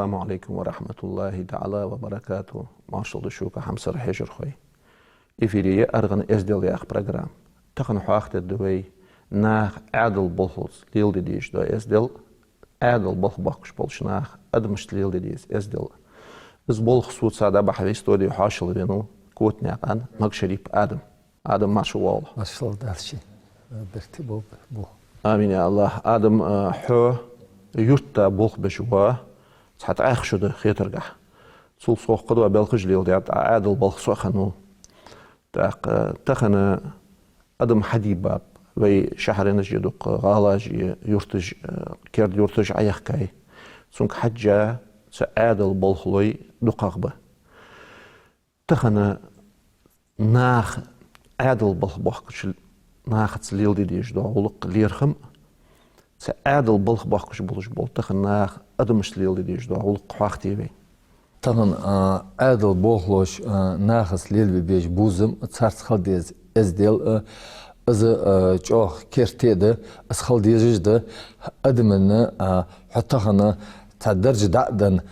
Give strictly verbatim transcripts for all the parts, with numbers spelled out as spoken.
السلام عليكم ورحمة الله تعالى وبركاته. Маршал да шуга, хьамсара хьежархой. Эфире я «Арган эздел» яха программа. Тахан хьоахадергда вай наха Ӏаьдала болхлоца леладе дезаш дола эздел, Ӏаьдала балха боахкаш болча наха адамашца леладе деза эздел. Из болх соца дӀабахьа вай студе хьоашалгӀа венав Котанаькъан Магашарипов Адам. Адам, марша воагӀалва. Маршал да шо. Беркате болба болх. Амин, я АллахӀ. Адам, а, хьо юрта болх беш ва, цхьа тӀаккха шу да хетаргахьа. Цул совгӀа кхыдола белхаш леладаьд, Ӏаьдала балха со а хиннав. ТӀаккха тахан адам хьадийбаб, вай шахьараш а дукха, гӀалаш а, юрташ а, керда юрташ а Ӏояхкай. Цунга хьежжа, цу Ӏаьдала болхлой дукхагӀа ба. Тахан наха Ӏаьдала балха боахкача нахаца леладе дезаш дола гӀулакх, лерхӀам, цу Ӏаьдала балха боахкаш болаш бола тахан наха адамашца леладе дезаш дола гӀулакх хьоахаде вай. Тахан, а, Ӏаьдала болхлоша, а, нахаца лелабе беза бувзам, царца хила деза эздел, а, из, а, чӀоагӀа керте да, из хила дезаш да. Адамна, а, хьо тахан цхьа дарж дӀа а денна,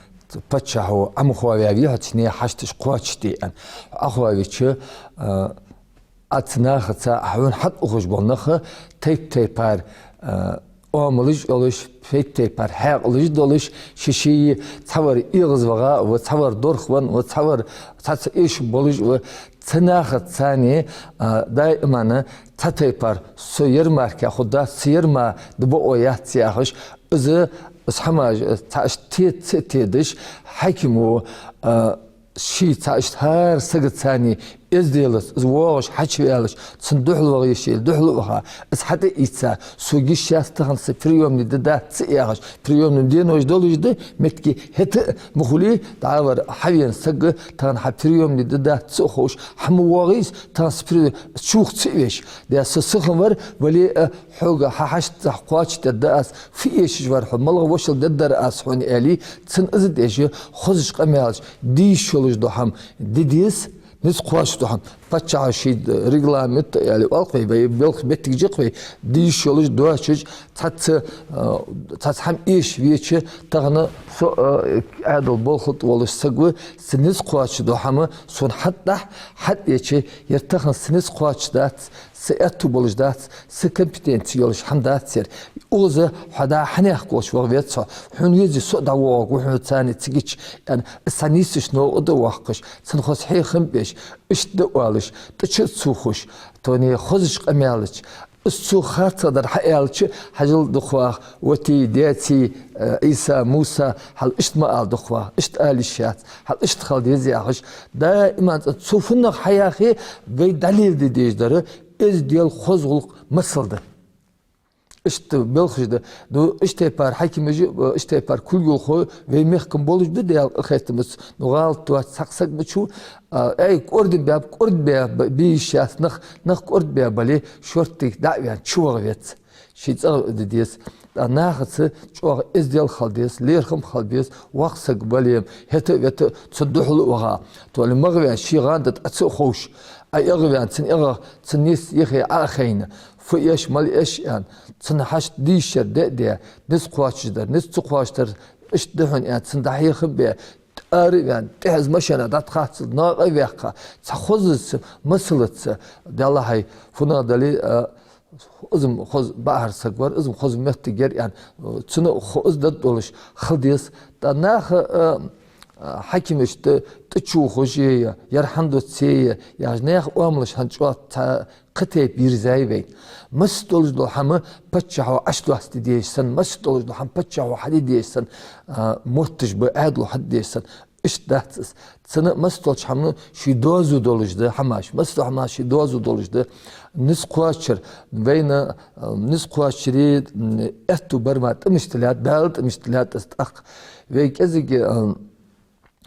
паччахьо Ӏомахоаваь вий хьо, цу наьха хьашташ кхоачашде аьнна. Хьо Ӏохоавича, а, Ӏа цу нахаца, хьона хьатӀаухаш бола нах тайп-тайпара, а, оамалаш а йолаш, тайп-тайпара хьаькъалаш а долаш, ший-ший, цхьавар эгӀазваха а ва, цхьавар дорхвенна а ва, цхьавар цхьацца эшаш болаш а ва, цу нахаца царна, а, даиман цхьа тайпара со ярмарке хургдац, со ярмарка да бакъо яц яхаш, из, из хӀамаш, цхьа иштта теда ца а тедаш, хьакимо, а, ший цхьа иштта хӀара сагаца царна эзделаца, из воагӀаш хьачуваьлча, цунна духьалваха йиш йолаш, духьала а ваха, из хьатӀаийца, сога йиш яц тахан са приёмный ди дац ца яхаш, приёмный денош долаш да, моттиге хӀаьта а ма хулий, дӀавар хьавена саг, тахан хьа приёмный ди дац ца а ховш, хьа ма воагӀий из, тахан са при-, чувха ца а веш. Даьра, со сиха вар, вале а, хьога хьа хьашташ кхоачашдергда аз, фу эшаш вар хьо, малагӀа вошал дергдар аз хьона, аьле, цунна из а деш, хозача къамаьлаца де йиш йолаш дола хӀама де деза, низ кхоачаш дола хӀама. Паччахьа ший регламент а, аьле, оал-кх вай, вай белха моттигаш я-кх вай, де йиш йолаш доацаш, цхьацца, а, цхьацца хӀама эшаш веча, тахан со, а, Ӏаьдала болхло тӀа волаш саг ва, са низ кхоачаш дола хӀама сона хьатӀадахь, хьатӀадеча, ер тахан са низ кхоачаш дац, са аьттув болаш дац, са компетенци йолаш хӀама дац ер. Укхаза хьо дӀа хьанехк волаш ваха веза хьо. Хьона везий со а дӀавоагӀаргва хьона царна цига, аьнна, из цхьа нийсача новкъа тӀа воаккхаш, цунна хоза хьехам беш, иштта да оалаш, тӀа чу а ца ухаш, тоне хозача къамаьлаца, из цо харцахьа дар хьааьлча, хьажал, дукхагӀа, вати, даьци, э, Ӏийса, Муса, хьал иштта ма ала, дукхагӀа, иштта ала йиш яц, хьал иштта хила деза яхаш, даиман цӀа цу фуннагӀа хьаяхе, вай дӀалеладе дезаш дар, эздел, хоза гӀулакх масал да. Иштта белхаш да. Ну, иштта тайпара хьакимаш а, иштта тайпара кулгалхой вай мехка болаш ба, Даьла къахетамца. Ну, гӀалат доаца цхьаккха саг ма вац, а, ай, кӀордам баьб, кӀордам баь бе йиш яц нах, нах кӀордам баь бале, шорттига дӀа а ваьнна, чуваха веза. Ший цӀагӀа де деза. ТӀаккха нахаца чӀоагӀа эздел хила деза, лерхӀам хила беза, воккха саг бале а, хӀаьта а, вӀаьта а, цунна духьала а ваха. Тоне магӀа ваьнна, ший гӀанда тӀа ца а ховш, Ӏа эгӀа ваьнна, цун эгӀа, цун нийсса юхе Ӏо а хайна, фу эш, мала эш аьнна, цунна хьашт дийшар де а де, низ кхоачашдар, низ ца кхоачашдар, иштта да хьона аьнна, цунна дӀахьехам бе, ара а ваьнна, тӀехьа из машина дӀатӀахеццалца, наькъа а ваьккха, цхьа хозача масалаца, Даьла хьай, фуннагӀа дале а, из-м хоза баьхьара саг вар, из-м хоза моттиг яр аьнна, цунна а хоза дад долаш хила деза. ТӀаккха наха, а, а, хьакимашта тӀа чу ухаш е, ер хӀана ду ца е, яхаш, наьха оамалаш хӀанз чӀоагӀа цхьа кхы тайпа йирзай вайна. Масса долаш дола хӀама паччахьо Ӏочудоастаде дезаш санна, масса долаш дола хӀама паччахьо хьаде дезаш санна, а, мотташ ба, Ӏаьдало хьаде дезаш санна, иштта дац из. Цунна масса долча хӀаман ший доазув долаш да хӀамаш, масса долча хӀаман ший доазув долаш да. Низ кхоачар, вайна, а, низ кхоачаре, м, аьттув бар мара тӀа мишта лаьтта, Дала тӀа мишта лаьтта из тӀаккха. Вай кӀезига, а,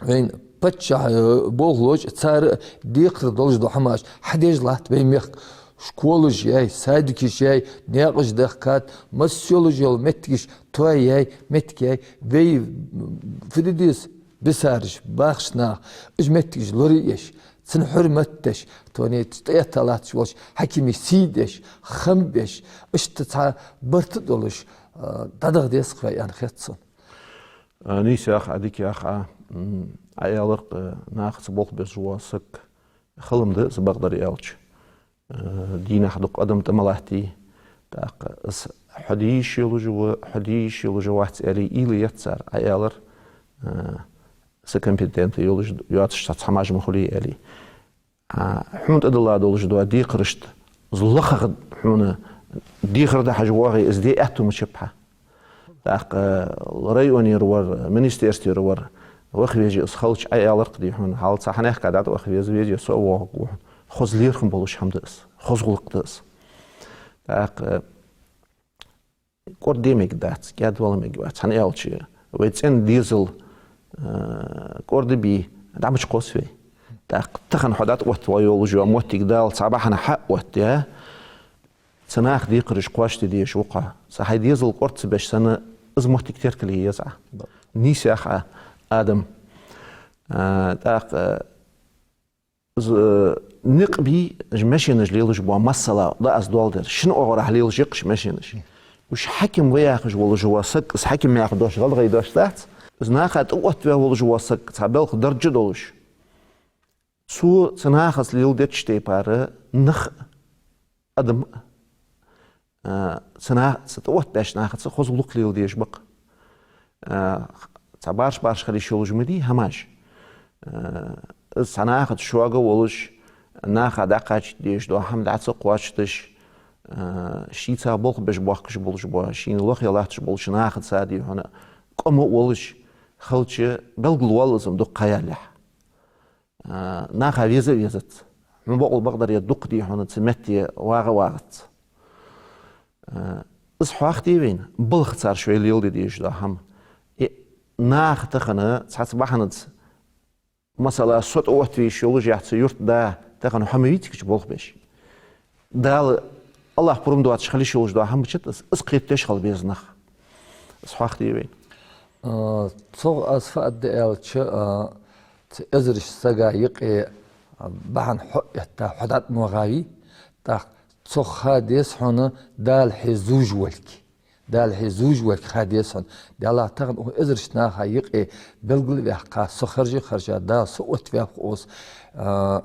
вайна паччахьа, э, болхлоша, цар декхар долаш дола хӀамаш хьадеш латт вай мехка. Школаш яй, садикаш яй, наькъаш даьхкад, масса йолаш йола моттигаш тоаяьй, моттиг яьй. Вай, м, фу де деза, бисараш, бахаш нах, уж моттигаш лораеш, цунна хьурмат деш, тоне тӀаэтта латташ волча хьакима сий деш, хам беш, иштта цхьа барт долаш, э, дӀадаха деза-кх вай аьнна хет сона. А, нийса яха а, дика яха а, м, Ӏа аьлар-кх, э, нахаца болх беш вола саг хала ма да из, бакъдар аьлча. Э, дийнахьа дукха адам тӀа ма латтий. ТӀаккха из хьо де йиш йолаш ва, хьо де йиш йолаш вац аьле, уйла еццар, Ӏа аьлар, э, са компетенци йолаш йоацаш цхьа хӀамаш ма хулий аьле. А, хьона тӀадилла долаш дола декхарашта из лохагӀа хьона дехар да хьажа воагӀе, из де аьттув ма чапхьа. ТӀаккха, э, районера вар, министерствера вар, ваха веза из халча, Ӏа аьлар-кх, дий хьона, хьал цхьа хьанехка дӀатӀаваха веза, веза, со а воагӀаргва хьона. Хоза лерхӀам болаш хӀама да из, хоза гӀулакх да из. ТӀаккха, э, кӀордаде мегаргдац, кӀаьдвала мегаргвац, хӀана аьлча вай цӀен дезал, э, кӀордабе дӀа ма кхоссаву вай. ТӀаккха тахан хьо дӀатӀаоттаваь йолаш йола моттиг Дала цхьа бахьан хьаоттаяь, цу наха декхараш кхоачашде дезаш ва-кх хьо. Цу хьай дезал кӀорда ца беш санна, из моттиг теркал е еза Ӏа. Нийса яха а, Адам. А, тӀаккха, э, из, э, никъ бий, уж машинаш лелаш бола, масала, да аз доаладер, шин оагӀорахьа лелаш я-кх уж машинаш. Уж хьаким ва яхаш волаш вола саг, из хьаким яха дош гӀалгӀай дош дац. Из наха тӀаоттаваь волаш вола саг, цхьа балха даржа долаш, цо цу нахаца леладеча тайпара нах а, адам а, а, цу на-, цу тӀаоттабаьча нахаца хоза гӀулакх леладе дезаш ба-кх. А, цхьа барш-барш хила йиш йолаш ма дий хӀамаш. А, из цхьа нахаца шога волаш, наха дӀакхачийта дезаш дола хӀама дӀа ца кхоачийташ, а, шийца болх беш боахкаш болаш бола, шийна лохе латташ болча нахаца, дий хьона, къам а волаш, халча белгалвоал из-м дукха ха ялалехь. А, наха веза а везац. Хьона бокъонца бакъдар а дукха, дий хьона, цу метте вагӀа а вагӀац. А, из хьоахаде вайна, балха цар шоай леладе дезаш дола хӀама. Э, наха тахан цхьацца бахьанца, масала, со тӀаоттаве йиш йолаш яц, цу юрта да тахан хьо ма вий цига чу болх беш. Дала, АллахӀ пурам доацаш хила йиш йолаш дола хӀама ба-кх из, из кхетадеш хила беза нах. Из хьоахаде вайна. А, цох аз фу аргда аьлча, а, цу эзараш сага юкъе, а, бахьан хьо а этта, хьо дӀатӀавоагӀа вий, тӀаккха цох ха деза хьона Дала хье зувш волга. Дала хье зувш волга ха деза хьона. Даьллахь, тахан укх эзараш наха юкъе белгалваьккха, со харжа-харжа, Дала со оттаваьв-кх укхаза. А,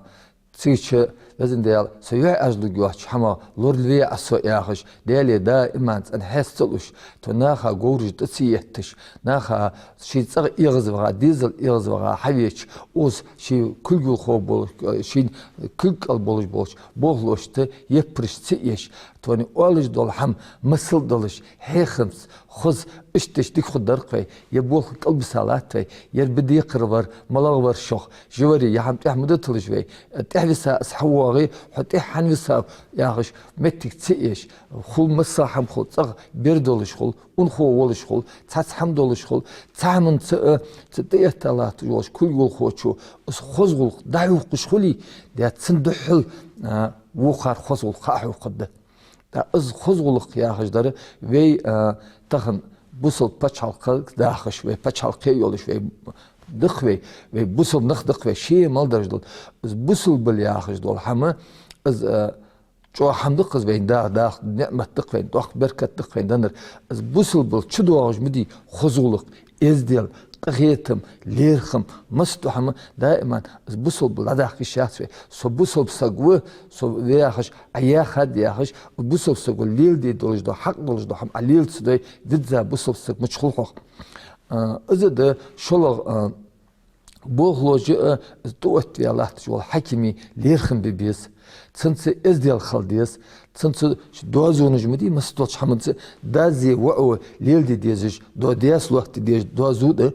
цига чу, Везан Даьла, со юхьӀаьржлургйоацача хӀамах лоралве Ӏа со яхаш, Даьлага даим цӀена хьеста ца луш, тхо наха говраш тӀа ца етташ, наха ший цӀагӀа эгӀазваха, дезал эгӀазваха хьавеча, укхаза ший кулгалхо болаш, ший кулг кӀал болаш болча болхлошта яппараш ца еш, тхона оалаш дола хӀама масал долаш, хьехамца, хоза, иштта дика хургдар-кх вай, е болх кӀалбиса латт вай, ер ба декхар вар, малагӀа вар шох, жи варий, е хӀама тӀехьа ма дуталаш вай, тӀехьа виса аз хьавоагӀе, хьо тӀехьа хӀана висав яхаш, моттиг ца еш, хул масса хӀама хул, цӀагӀа бер долаш хул, унахо волаш хул, цхьацца хӀама долаш хул, цхьа хӀаманца а, цу тӀаэтта латташ волча кулгалхочо из хоза гӀулакх дӀахьокхаш хуле, даьд цунна духьал, а, вокхар хоза гӀулакх хьахьокхаргда. ТӀаккха из хоза гӀулакх яхаш дар вай, а, тахан бусалба паччахьалкхе дахаш, вай паччахьалкхе йолаш вай да-кх вай, вай бусалба нах да-кх вай, ше мел дарж дола. Из бусалбал яхаш дола хӀама, из, а, чӀоагӀа хӀама да-кх из вайна да, да, ниӀмат да-кх вайна, доккха беркат да-кх вайна даннар. Из бусалбал чудоагӀаш ма дий хоза гӀулакх, эздел, къахетам, лерхӀам, масса дола хӀама даим из бусалбал дӀадаккха йиш яц вай. Со бусалба саг ва, со ва яхаш, Ӏа яхад яхаш, бусалба саго леладе долаш дола, хьакъ долаш дола хӀама Ӏа лела ца дой, визза бусалба саг мича хул хьох. А, из да шоллагӀа, а, болхлоша а, тӀаоттаваь латташ вола хьакима лерхӀам бе беза. Цунца эздел хила деза. Цунца доазонаш ма дий, масса долча хӀаманца даьца, воӀо леладе дезаш, до-, даьца лоаттаде дезаш доазув да,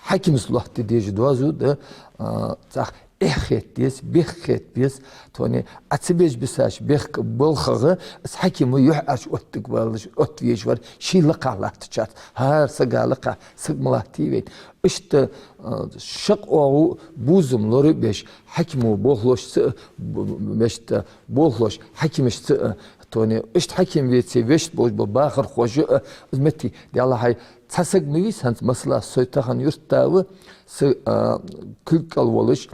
хьакимаца лоаттаде дезаш доазув да, а, цхьа эхь хета деза, бехк хета беза, тхона Ӏа ца беш бисача бехк-балхагӀа, из хьаким юхьӀаьржа оттаргволаш, оттавеш вар ший лакхагӀа латтача. ХӀара сага лакхагӀа саг ма латтий вайна. Иштта, а, шакъ оагӀув, бувзам лорабеш, хьакимо болхлошца а, б-, мишта болхлоша хьакимашца а, тхона иштта хьаким веце вешта болаш бола бахархоша а, из моттиг, Даьллахьа, цхьа саг ма вий хӀанз, масала, со тахан юрта ва, са, а, кулг кӀал волаш,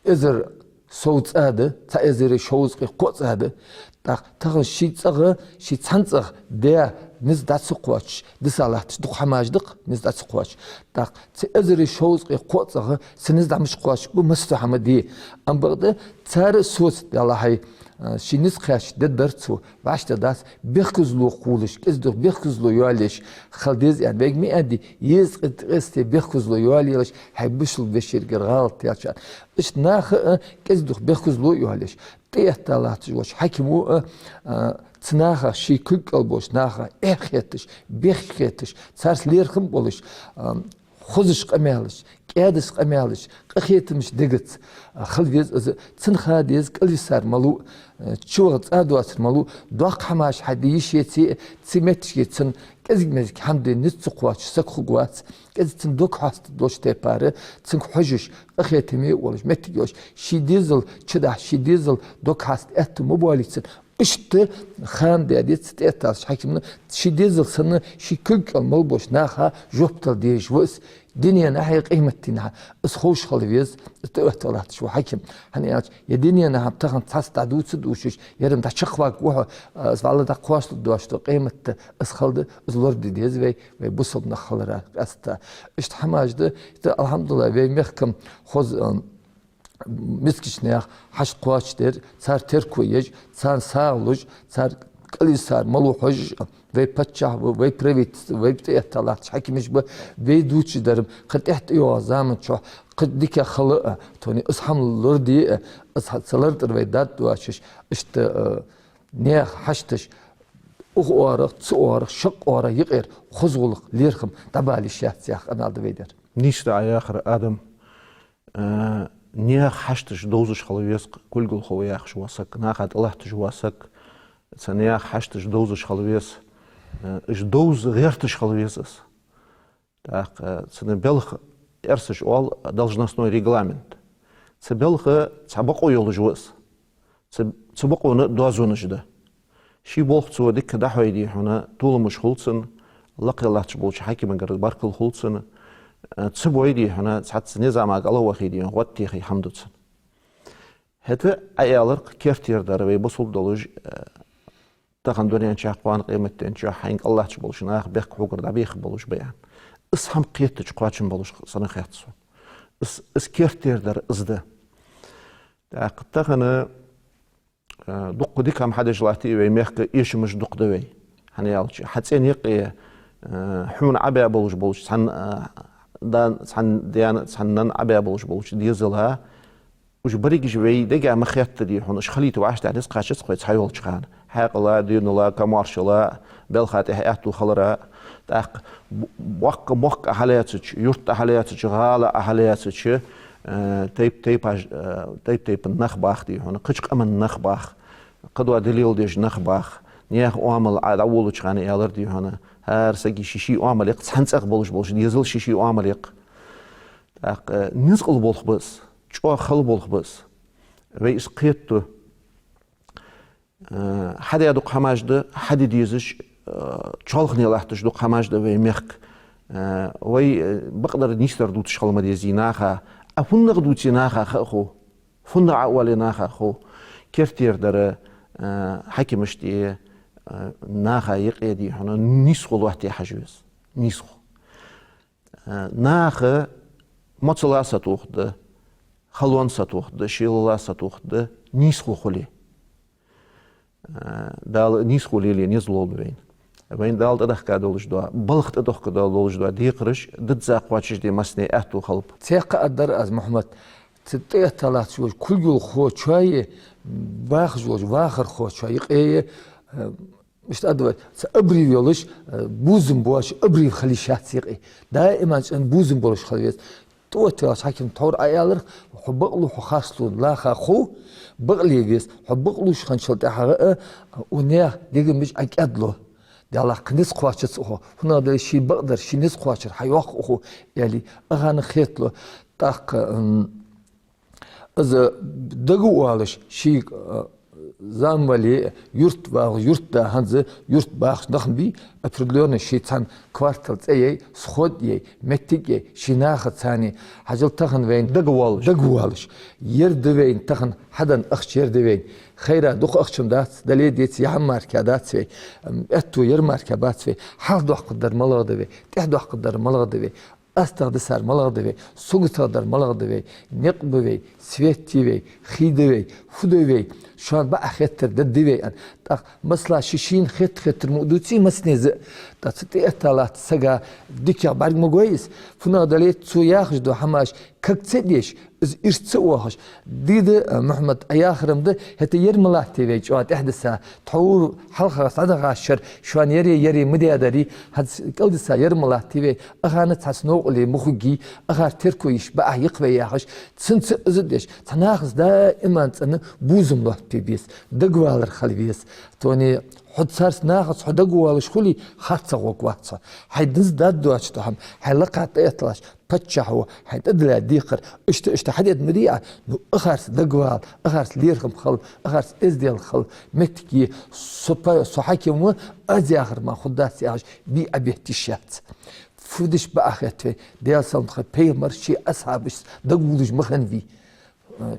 эзар сов цӀа да, цхьа эзари шовзткъеи кхо цӀа да. ТӀаккха тахан ший цӀагӀа, ший цхьан цӀагӀа даь низ дӀа ца кхоачаш, дисса латташ дукха хӀамаш да-кх низ дӀа ца кхоачаш. ТӀаккха цу эзари шовзткъеи кхоъ цӀагӀа цу низ дӀа мича кхоачаш ба массадола хӀама де. Амма бакъда цар а соца, Даьллахьа, а, ший низ кхаьчача дергдар цо, вӀаштӀехьадац, бехказло хулаш, кӀезига-дукха бехказло йоалаеш хила деза аьнна вайга ма аьннадий, еза къи-, къесте бехказло йоалаелаш, хьай бусалба вешийгара гӀалат даьлча. Иштта наха а кӀезига-дукха бехказло а йоалаеш, тӀехьа латташ волча хьакимо а, а, цу наха, ший кулга кӀал болча наха эхь хеташ, бехк хеташ, царца лерхӀам болаш, а, хозача къамаьлаца, кӀаьдача къамаьлаца, къахетамча дегаца, а, хила веза из. Цунна ха деза кӀалвисар малув, а, чувагӀа цӀа доацар малув, доккха хӀамаш хьаде йиш яц, цу метташка цунна кӀезиг-мезиг хӀама де низ ца кхоачаш саг хургвац, кӀезига цун дог хьаста долча тайпара, цунга хьожаш, къахетаме а волаш, моттиг а йолаш, ший дезал чудахьа, ший дезал дог хьаста аьттув ма боалий цунна. Иштта хана даьдеца тӀехьа латтача хьакима, ший дезал санна, ший кулга кӀал мел болча наха жоп дала дезаш ва из. Дуненахьеи къематдийнахьеи из ховш хила веза, из тӀехьа латташ вола хьаким. ХӀана аьлча, е дуненахьа тахан цхьацца дӀадувца дувцаш, ер-м дӀачакхваргва хьо, а, из вӀалла дӀакхоачалургдоацаш дола къематди, из хала да, из лораде деза вай, вай бусалба нах хилара къаьстта. Иштта хӀамаш да, иштта, алхьамдулиллахӀ, вай мехка-м хоза, а, мискача наьха хьашт кхоачашдер, цар терко еш, царна сагӀа луш, цар кӀалвисар малув хьожаш, вай паччахь ва, вай правительство, вай тӀехьа латтача хьакимаш ба, вай дувцаш дар-м кхы тӀехьа тӀайоагӀача заман чухь кхы дика хила а, тони из хӀама лораде а, из хӀа-, цу лар тӀара вай дарба доацаш, иштта, а, наьха хьашташ укх оагӀорахьа, цу оагӀорахьа, шаккъа оагӀорахьа юкъера хоза гӀулакх, лерхӀам дӀабала йиш яц яха къамаьл да вай дар. Нийса да Ӏа яхар, Адам. Э, наьха хьашташ довзаш хила веза-кх кулгалхо ва яхаш вола саг, наха тӀалатташ вола саг, цу наьха хьашташ довзаш хила веза, э, уж довза гӀерташ хила веза из. ТӀаккха, э, цун белха, эрсаша оал, должностной регламент. Цу белха цхьа бокъо йолаш ва из. Цу, цу бокъона доазонаш да. Ший болх цо дика дӀахьой, дий хьона, толамаш хул цун, лакхе латташ болча хьакимагара баркал хул цун, э, ца бой, дий хьона, цхьацца низамага ала вахе, дий хьона, гӀод техе хӀама да цун. ХӀаьта Ӏа аьлар-кх, керттера дар вай бусалба долаш, э, тахан дунен чу, кхоана къематден чу хьайна кӀал латташ болча наха бехк хьогара дӀабехаш болаш ба аьнна. Из хӀама кхетача кхоачам болаш санна хет сона. Из, из керттера дар из да. ТӀаккха тахан, э, дукха дика хӀама хьадеш латт вай мехка, эшамаш дукха да вай. ХӀана аьлча, хьа цӀен юкъе, э, хьона Ӏобаь болаш болча, цхьан, э, дан, цхьан даьна, цхьан нанна Ӏобаь болаш болча дезала, уж берригаш вай дега ма хетта, дий хьона, уж хилийта вӀаштӀехьа низ кхачац-кх вай цхьайолча хана. Хьаькъала, денала, комаьршала, белха тӀехьа аьттув хилара, тӀаккха б-, боккха мохк Ӏа хьалаьцача, юрт Ӏа хьалаьцача, гӀала Ӏа хьалаьцача, э, тайп-тайпаш, э, тайп-тайпан нах бах, дий хьона, кхыча къаман нах бах, кхыдола далил деш нах бах, наьха оамал Ӏа дӀаволлача хана аьлар, дий хьона, хӀара сага ший-ший оамал я-кх, цхьан цӀагӀа болаш болча дезала ший-ший оамал я-кх. ТӀаккха, э, низ къала болх ба из, чӀоагӀа хала болх ба из. Вай из кхетаду. Э, хьадаь дукха хӀамаш да, хьаде дезаш, э, чоалхане латташ дукха хӀамаш да вай мехка. Э, вай, э, бакъдар нийсдар дувцаш хила ма дезий наха. А фуннагӀа дувце наха ха а хов, фуннагӀа Ӏооале наха а хов. Керттера дар, э, хьакимашта, э, наха юкъе, дий хьона, нийсхо лоаттае хьажа веза. Нийсхо. Э, наха моцала сатохаргда, халонна сатохаргда, шелала сатохаргда, нийсхо хуле. Э, Дала нийсхо лелае низ лолда вайна. Вайна Дала тӀадехка долаш дола, балха тӀадехка долаш дола декхараш дизза кхоачашде массане аьттув хилба. Цхьаькха а дар аз, Мухьаммад, цу тӀехьа латташ волча кулгалхочои бахаш волча вахархочои юкъе, э, Иштта а да вай, цхьа абрив йолаш, э, бувзам боацаш абрив хила йиш яц юкъе. Даим а цӀена бувзам болаш хила веза. ТӀаоттаваьлча хьакима тхьовра Ӏоаьлар-кх: хьо бакълув, хьо харцлув, наха хов, бакъле веза. Хьо бакълувш хинначул тӀехьагӀа а, укх наьха дегаш Ӏа кӀаьдлу. Даьллахь, кхы низ кхоачац укхо. ХӀана аьлча ший бакъдар, ший низ кхоачар хьайоаккх укхо, аьле, укханна хеталу. ТӀаккха, м, из дага а оалаш, ший, э, Зам вале, юрт вагӀа, юрт да хӀанз, юрт бахаш нах ма бий, определённо ший цхьан квартал цӀе яй, сход яй, моттиг яй, ший нахаца цхьана. Хьажал тахан вайна дагавоалаш. Дагавоалаш. Ер да вайна тахан хьадаь ахча, ер да вайна. Хайра дукха ахча-м дац, дале а деций, яхьам мара дац вай. Аьттув яр мара бац вай. Хьалха доаккхаргдар малагӀа да вай, тӀехьа доаккхаргдар малагӀа да вай. АстагӀа дисар малагӀа да вай, сагота дар малагӀа да вай, никъ ба вай, свет я вай, хий да вай, фу да вай, шоана бакъахьа хетар да, да вай аьнна. ТӀаккха масала ший-шийна хетта-хетар мо дувций массанена а. ТӀаккха цу тӀа этта латта сага дикагӀа бӀарг ма гой из. ФуннагӀа дале а цо яхаш дола хӀамаш ког ца деш, из ирс ца оахаш. Дий да, Мухьаммад, Ӏа яхар-м да, хӀаьта ер ма латтий вай чӀоагӀа тӀехьа диса. Тхьовра хьалха садагӀаш шера, шоана ер, ер ма даьдарий, хӀанз кӀалдиса ер ма латтий вай, ахана цхьацца новкъарло ма хургьий, ахар терко йиш бакъахьа я-кх вай яхаш, цунца из деш, цхьа нахаца даим цӀена бувзам лоаттабе беза, дагавалар хила веза. Тоне хьо царца, нахаца хьо дагавоалаш хуле, харцахьа гӀоргвац хьо. Хьай динца дад доацаш да хӀама, хьай лакхе тӀа этталаш, паччахь ва, хьайна тӀадилла декхар, иштта, иштта хьадергда ма дий Ӏа, ну, ахарца дагавала, ахарца лерхӀам хила, ахарца эздел хила, моттиг е, со па-, со хьаким ва, аз яхар мара хургдац яхаш, бий Ӏа бетта йиш яц. Фу деш бакъахьа хет вай, Даьла салам хилда, пайхамар ший асхьабашца дагавувлаш ма хиннавий.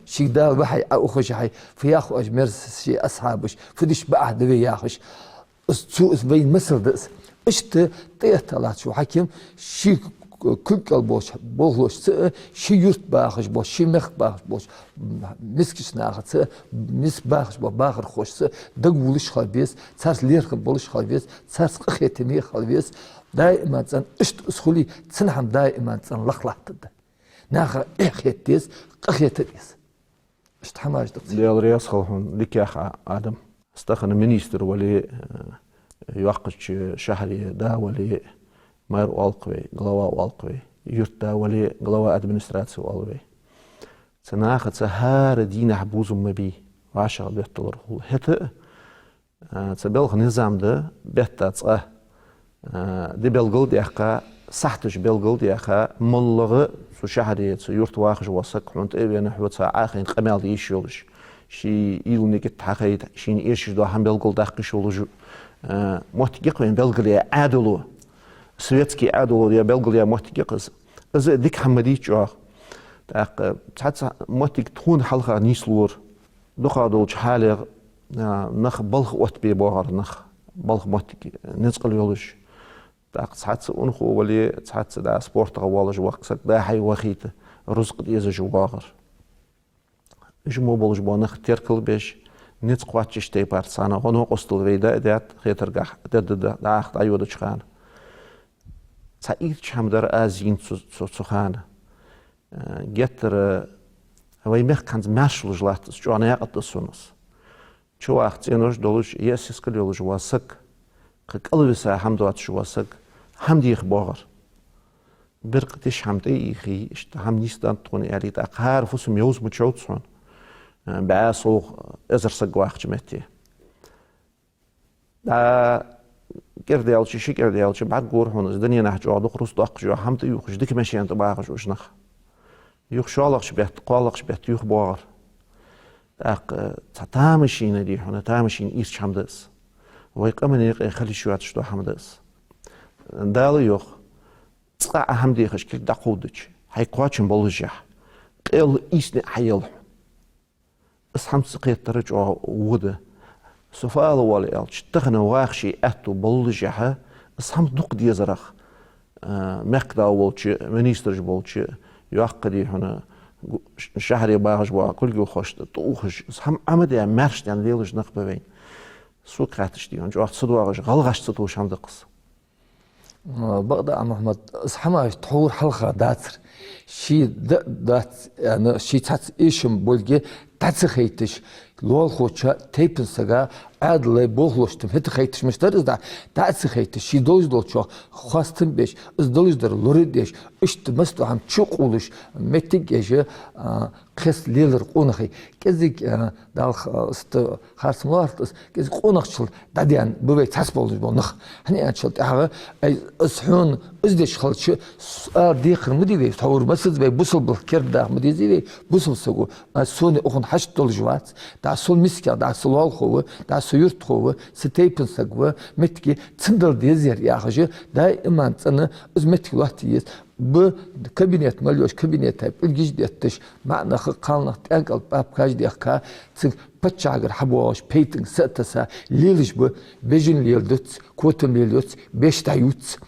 Шийга Дала вахьи Ӏоухаш хьай, фу яхаш мерза ший асхьабаш, фу деш бакъахьа да вай яхаш. Из цу, из вайна масал да из. Иштта тӀа этта латташ ва хьаким, ший кулг кӀал болча болхлошца а, ший юрт бахаш болча, ший мехка бахаш болча мискача нахаца а, миска бахаш болча бахархошца а дагавувлаш хила веза, царца лерхӀам болаш хила веза, царца къахетаме хила веза. Даим цӀена иштта из хуле, цун хӀама даим цӀена лакха латтаргда. Наха эхь хета деза, къахета деза. Иштта хӀамаш да-кх. Даьла раьза хилва хьона, дика яьхай, Адам. Аз тахан министр вале, э, йоккхача шахьаре да вале, мэр оал-кх вай, глава оал-кх вай. Юрта да вале, глава администрации оал вай. Цу нахаца хӀара дийнахьа бувзам ма бий, вӀашагӀ бетталур хул. ХӀаьта а, а, цу балха низам да, бетта цкъа, а, ди белгалдаьккха, сахьаташ белгалдаьккха, моллагӀа цу шахьаре, цу юрта вахаш вола саг хьона тӀа а вена, хьоца Ӏохайна къамаьл де йиш йолаш, ший уйла нигат хьахайта, шийна эшаш дола хӀама белгалдаккха йиш йолаш, а, моттиг я-кх вайна белгалъяь Ӏаьдало, светски Ӏаьдало я белгалъяь моттиг я-кх из. Из а дика хӀама ма дий чӀоагӀа. ТӀаккха цхьацца моттиг тхона хьалха нийслора. Дукха долча хьале, а, нах балха оттабе боагӀар нах, балха моттиг низ кӀал йолаш. ТӀаккха цхьацца унахо вале, цхьацца да спортагӀа воаллаш воккха саг, да хьай вахийта, рузкъа дезаш воагӀар. Уж мо болаш бола нах теркалбеш, низ кхоачаш тайпара цхьана гӀо-новкъостал вай да а даьд, хетаргахьа, да, да, да, дӀахо дӀайодача хана. Цхьа ийрча хӀама дар аз йийна цу, цу, цу хана. Э, геттара вай мехка хӀанз маьрша луш латт из, чӀоагӀа наькъа тӀа сона из. Чуваха цӀенош долаш, е сискал йолаш вола саг, кхы кӀалвиса хӀама доацаш вола саг, хӀама деха боагӀар. Биркъа тиша хӀама тӀаийхе, иштта хӀама нийсденнад тхона аьле, тӀаккха хӀара фусам йовза ма човц хьона, э, бӀаь, совгӀа, эзар саг вахача метте. ДӀа кӀира даьлча, ши кӀира даьлча, бӀаргагора хьона из, дуненахьа чӀоагӀа дукха рузкъа доаккхаш йола хӀама тӀаювхаш, дика машен тӀа багӀаш уж нах. Юха шоллагӀча бетта, кхоалагӀча бетта юха боагӀар. ТӀаккха цхьа тамашийна, дий хьона, тамашийна ийрча хӀама да из. Вай къаман юкъе хила йиш йоацаш дола хӀама да из. Дала йоах, цкъа Ӏа хӀама дехаш кулг дӀакховдадича, хьайга кхоачам боллашехь, къел ийсни Ӏа ел хьона. Из хӀама ца кхетар чӀоагӀа во да. Со фу ала воалл аьлча, тахан вахаш аьттув боллашехь, из хӀама дукха дезарах, а, мехкда волча, министраш болча, йоккха, дий хьона, гу-, ш-, шахьаре багӀаш бола кулгалхошта тӀаухаш, из хӀама Ӏомадаь, маьрша даьнна лелаш нах ба вайна. Сога хаьттача, дий хьона, чӀоагӀа ца доагӀаш, гӀалгӀашта ца товш хӀама да-кх из. А, бакъда, Мухьаммад, из хӀамаш тхьовра хьалха дацар. Ший да-, дац, яӀни, ший цхьацца эшам болга дӀа ца хайташ, лоалахочоа, тайпан сага, Ӏаьдала болхлошта-м хӀаьта хайташ мишта дар из дӀа, дӀа ца хайташ, ший долаш долчох хоастам беш, из долаш дар лорадеш, иштта массадола хӀама чукъовлаш, моттиг еш, а, кхеста лелар къонахий. КӀезига, а, Далла х-, а, иштта харц ма лоархӀалда из, кӀезига къонахчал дӀадаьнна ба вай цхьацца болаш бола нах. ХӀана аьлча тӀехьагӀа, ай, из хьона из деш хилча, с-, ала декхар ма дий вай, тхьовра массаза вай бусалба балха кердадаха ма дезий вай, бусалба саго, а, сона укхун хьашт долаш вац. а сол мискех, да, со лоалахо ва, да, со юртахо ва, са тайпан саг ва, моттиг цун дала дезар яхаш, даиман цӀена из моттиг лоаттае еза. Ба кабинет мел йолаш, кабинета пӀелгаш детташ, маӀа нах, кхалнах тӀаккал папкаш дехка, цига паччахьагара хьабоагӀаш, пейтинг са а тесса, лелаш ба, бежан леладац, котам леладац, беш дӀаювц.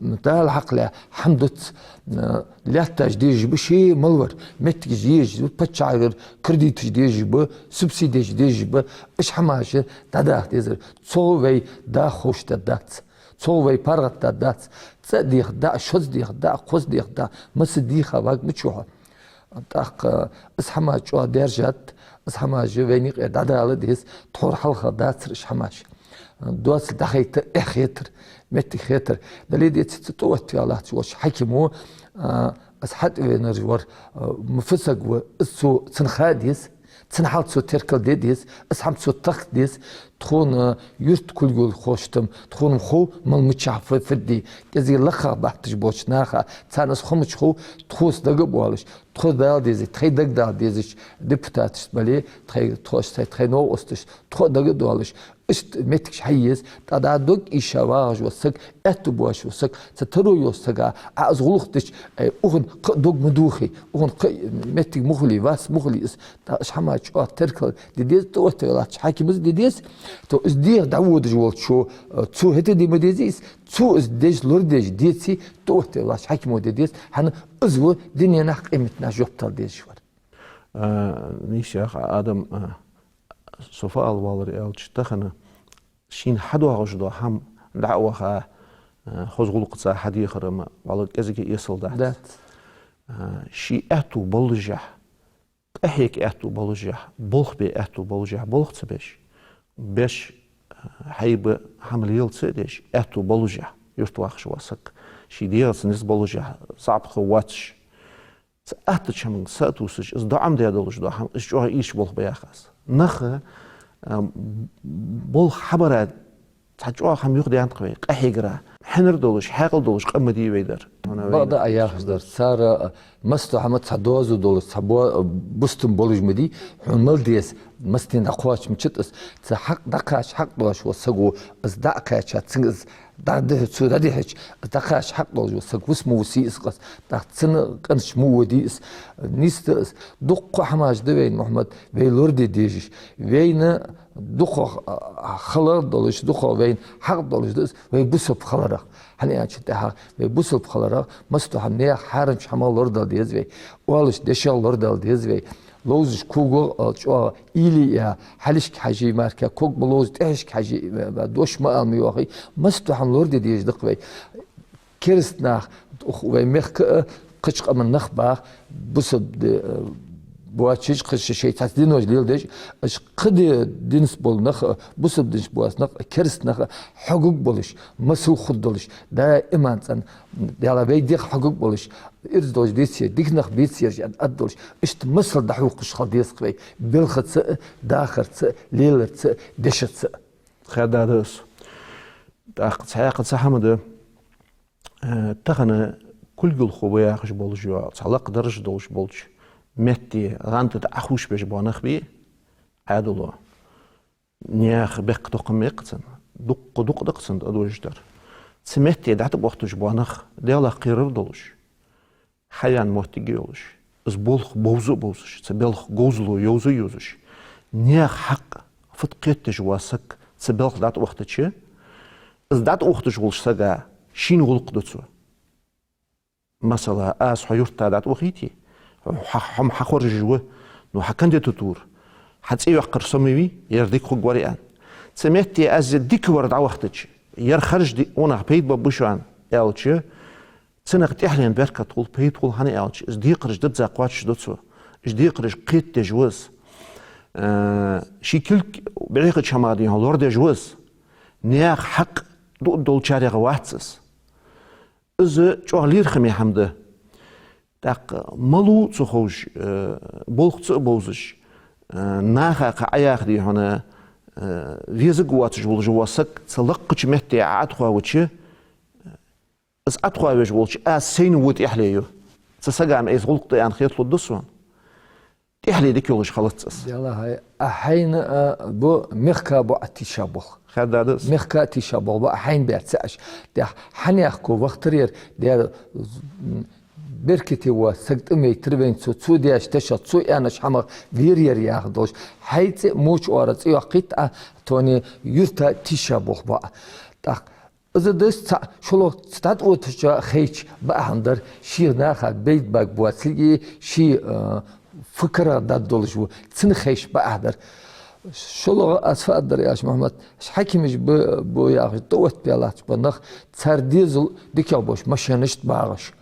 Дала хьакъ ле хӀама дац, э, лаьтташ дезаш ба, ше мел вар, моттигаш езаш ба, паччахьагара кредиташ дезаш ба, субсидеш дезаш ба, уж хӀамаш дӀадаха дезар. Цо вай даха ховш дац. Цо вай паргӀата дац. ЦӀа деха да, шозза деха да, кхозза деха да, масса деха ваг мичахьа. ТӀаккха из хӀамаш чӀоагӀа даьржад, из хӀамаш вайна юкъе дӀадала деза, тхьовра хьалха дацар уж хӀамаш. Доацал дӀахайта эхь хетар, моттиг хетар. Дале деций, цу тӀаоттаваь латташ волча хьакимо, а, из хьатӀавенар вар, а, ма фу саг ва, из цо, цунна ха деза, цун хьал цо теркал де деза, из хӀама цо тахка деза, тхона юрта кулгалхошта-м, тхона-м хов мел мичахьа фу-, фу да. КӀезига лакхагӀа батташ болча наха, царна из ховш хов, тхоца дага а боалаш, тхо дала деза, тхоай дага дала дезача депутаташца бале, тхоай, тхо, тхоай новкъосташца, тхо а дага а доалаш, иштта моттигаш хьае еза, тӀаккха дог ийша вагӀаш вола саг, аьттув боацаш вола саг, цу таро йолча сага Ӏа из гӀулакх дича, э, укхун кхы а дог ма дохий, укхун кхы а моттиг ма хулий, вас ма хулий из, тӀаккха уж хӀамаш чӀоагӀа теркал де деза, тӀаоттаваь латтача хьакимас де деза, то из деха дӀаводаш волчо, э, цо хӀета де ма дезий из, цо из деш, лорадеш деций, тӀаоттаваь латтача хьакимо де деза, хӀана из ва дунен наха, къематдийнахьа жоп дала дезаш вар. А, нийсса яха, Адам, а, со фу ала воаллар аьлча, тахан шийна хьадоагӀаш дола хӀама дӀа а ваха, а, хоза гӀулакхаца хьадехар-м вӀалла кӀезига эсала дац. Дац. А, ший аьттув боллашехь, къахьега аьттув боллашехь, болх бе аьттув боллашехь, болх ца беш, беш, а, хьайба хӀама лела ца а деш, аьттув боллашехь, юрта вахаш вола саг, ший дегӀаца низ боллашехь, заӀап хов воацаш, цу аттача хӀаманга са а тувсаш, из доӀам де долаш дола хӀама, из чӀоагӀа ийрча болх ба яхаш. Наха, а, болх хьабара цхьа чӀоагӀа хӀама юхадаьннад-кх вай, къахьегара. Хьинар долаш, хьаькъал долаш къам ма дий вай дар. Бакъда Ӏа яхаш дар. Цар, а, массадола хӀама цхьа доазув долаш, цхьа бо-, а, бустам болаш ма дий, хьона мел деза, массанена дӀакхоачаш ма дац из, цу хьакъ дӀакхача, хьакъ долаш вола саго, из дӀа а кхаьча, цунга из дӀадихьа, цо дӀадихьача, из дӀакхача хьакъ долаш вола саг вус ма вусий из къас, тӀаккха цун къинаш ма водий из, нийса да из. Дуккха хӀамаш да вайна, Мухьаммад, вай лораде дезаш. Вайна дукхагӀа, а, хала долаш, дукхагӀа вайна хьакъ долаш да из вай бусалба хиларах. ХӀана аьлча тӀехьа вай бусалба хиларах, массадола хӀама, наьха хьарамча хӀамах лорадала деза вай, оалача дешах лорадала деза вай. Ловзаш когах, а, чӀоагӀа уйла е, хьалхашка хьажий, мара ког ма ловзий, тӀехьашка хьажий, а, дош ма ала, ма йоахий, массадола хӀама лораде дезаш да-кх вай. Кераста нах, вай мехка а, кхыча къаман нах бах, бусалба ди-, э, боацаш, кхыча шоай цхьацца динош леладеш, уж кхы ди-, динца бола нах а, бусалба динца боаца нах а, кераста нах а хьогаш болаш, масал хургдолаш, даиман цӀена, Даьла, вай дегӀ хьогаш болаш, ираз долаш деций, дика нах беций, аьнна аргдолаш, иштта масал дӀахьокхаш хила деза-кх вай, белхаца а, дахарца а, леларца а, дешаца а. Хаьдда да из. ТӀаккха цхьаькха цхьа хӀама да, э, тахан кулгалхо ва яхаш болаш йола, цхьа лакха дарж долаш болча метте гӀанда тӀа Ӏохувшабеш бола нах бий, Ӏаьдало. Наьха бехктокхам мех царна, дукха-дукха да-кх царна тӀадожаш дар. Цу метте дӀатӀабохийташ бола нах, Даьлах кхерар долаш, хьавена моттиг йолаш, из болх бовза а бовзаш, цу балха говзало йовза а йовзаш, наьха хьакъ фуд кхетадеш вола саг цу балха дӀатӀавахийтача, из дӀатӀавахийташ волча сага шийна гӀулакх ду цо. Масала, аз хьо юрта дӀатӀавахийте, хьо, хьо-м хьахоржаш ва, ну, хьа кандидатура, хьа цӀи йоаккхар со ма вий, ер дика хургвар аьнна. Цу метте аз ер дикавар дӀавахийтача, ер харжа ди-, цунах пайда баргба шоана аьлча, цунах тӀехьленна беркат хул, пайда хул, хӀана аьлча из декхараш дизза кхоачашду цо, уж декхараш кхетадеш ва из. Э, ший кулг бӀехача хӀамах, дий хьона, лорадеш ва из. Наьха хьакъ дуа долчарех вац из. Из чӀоагӀа лерхӀаме хӀама да. ТӀаккха малав ца ховш, э, болх ца а бовзаш, э, наха кхы Ӏаяха, дий хьона, э, везаш воацаш волаш вола саг цу лакхача метте ӀотӀахоавича, из ӀотӀахоавеш волча аз сайна во тӀехьле ю. Цу сага-м айса гӀулакх да аьнна хеталургда сона. тӀехьале дика йолаш хилац из. Делахь, а хьайна, а, бу мехка бу а тийша болх. Хаддадас. Мехка тийша болх бу а хьайна баьр ца Ӏаш. Дехь хьанехко вахтар яр, дер, м, беркате ва саг тӀа мейтар вайна цо, цо деш тешал, цо аьнаш хӀамах вер яр яха долаш. Хьай цӀи моча ора цӀи йоаккхийт а, тоне юрта тийша болх бу а. ТӀаккха из дас цхьа шоллагӀа цхьа дӀатӀаоттача хайча баӀахьа дар, ший наха бейт бага боацилга, ший, а, фу карагӀдад долаш ва, цун хайш баӀахьа дар. ШоллагӀа аз фу аргдар аьлча, Мухьаммад, аш хьакимаш ба, бу яхаш, тӀаотта баьллача ба нах, цар дезал дикагӀа болаш машенашта багӀаш.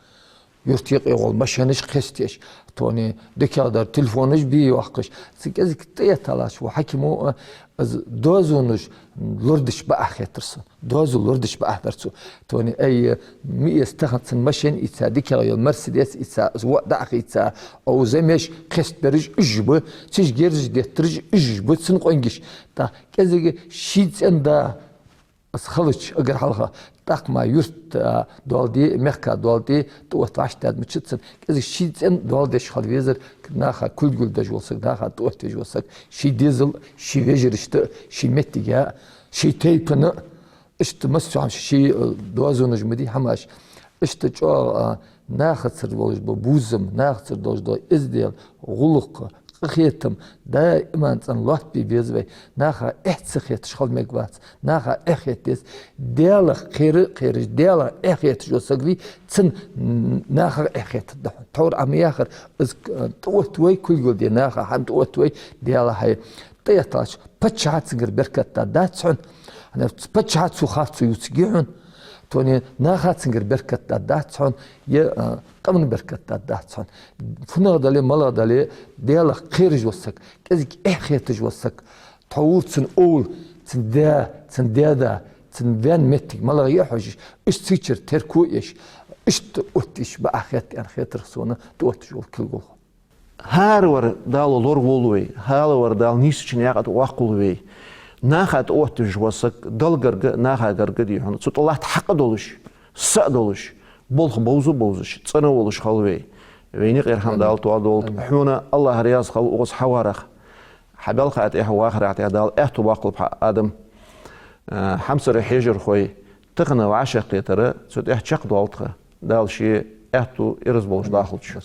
Юрта юкъе гӀолла машенаш кхесташ, тоне дикагӀдар телефонаш бе йоаккхаш. Цу кӀезига тӀаэтталаш ва хьакимо, а, из доазонаш лорадеш баӀахьа хетар сона. Доазув лорадеш баӀахьа дар цо. Тоне, ай, ми эс тахан цун машен ийца, дикагӀа йола Мерседес ийца, из воӀ дӀахийца, ов замеш кхестабераш уж ба, циж герзаш деттараш уж ба, цун къонгаш. ТӀаккха кӀезига ший цӀен да, из халача агар хьалха, тӀаккха ма юрта, а, доалде, мехка доалде, тӀаотта вӀаштӀадаьд мича цун. КӀезига ший цӀен доал деш хила везар, наха кулгал деш вола саг, наха тӀаотта веш вола саг, ший дезал, ший вежарашта, ший меттига, ший тайпана, иштта массахана ший, э, доазонаш ма дий хӀамаш. Иштта чӀоагӀа, а, нахацара долаш ба бувзам, нахацара долаш да эздел, гӀулакх, къахетам, даиман цӀена лоаттабе беза вай. Наха эхь ца хеташ хила мегаш вац, наха эхь хета деза. Даьлах кхера, кхераш, Даьлах эхь хеташ вола саг вий, цун нахах эхь хетаргда хьона. Тхьовра Ӏа ма яхар, из, э, тӀаотта вай, кулгал де наха, хьа тӀаотта вай, Даьла хьай. ТӀаэтталаш, паччахьа цунгара беркат даргдац хьона. ХӀана аьлча паччахьа цо харцо ювцаргья хьона. Тоне наха цунгара беркат даргдац хьона, е, а, къаман беркат даргдац хьона. ФуннагӀа дале, малагӀа дале, Даьлах кхераш вола саг, кӀезига эхь хеташ вола саг, тхьовра цун овла, цун даь, цун даь-да, цун ваьнна моттиг малагӀа я хьожаш, иштта цигачара терко еш, иштта оттаеш баӀахьа хет аьнна хетар сона тӀаотташ вола кулгал. ХӀаравар Дала лораволва вай, хӀаравар Дала нийсача наькъа тӀа воаккхалва вай. Наха тӀаоттавеш вола саг Далла гарга, наха гарга дий хьона, цу тӀа латта хьакъ долаш, са а долаш, болх бовза а бовзаш, цӀена а волаш хилва вай. Вайна юкъера хӀама Дала тоадолда. Амин. Хьона АллахӀ раьза хилва укхаза хьаварах. Хьа балха тӀехьа, вахара тӀехьа Дала аьттув боаккхалба хьа, Адам. Э, хьамсара хьежархой, тахан вӀашагӀкхетар, цу тӀехьа чакхдоал тха, Дала ший аьттув ираз болаш дахалда шо.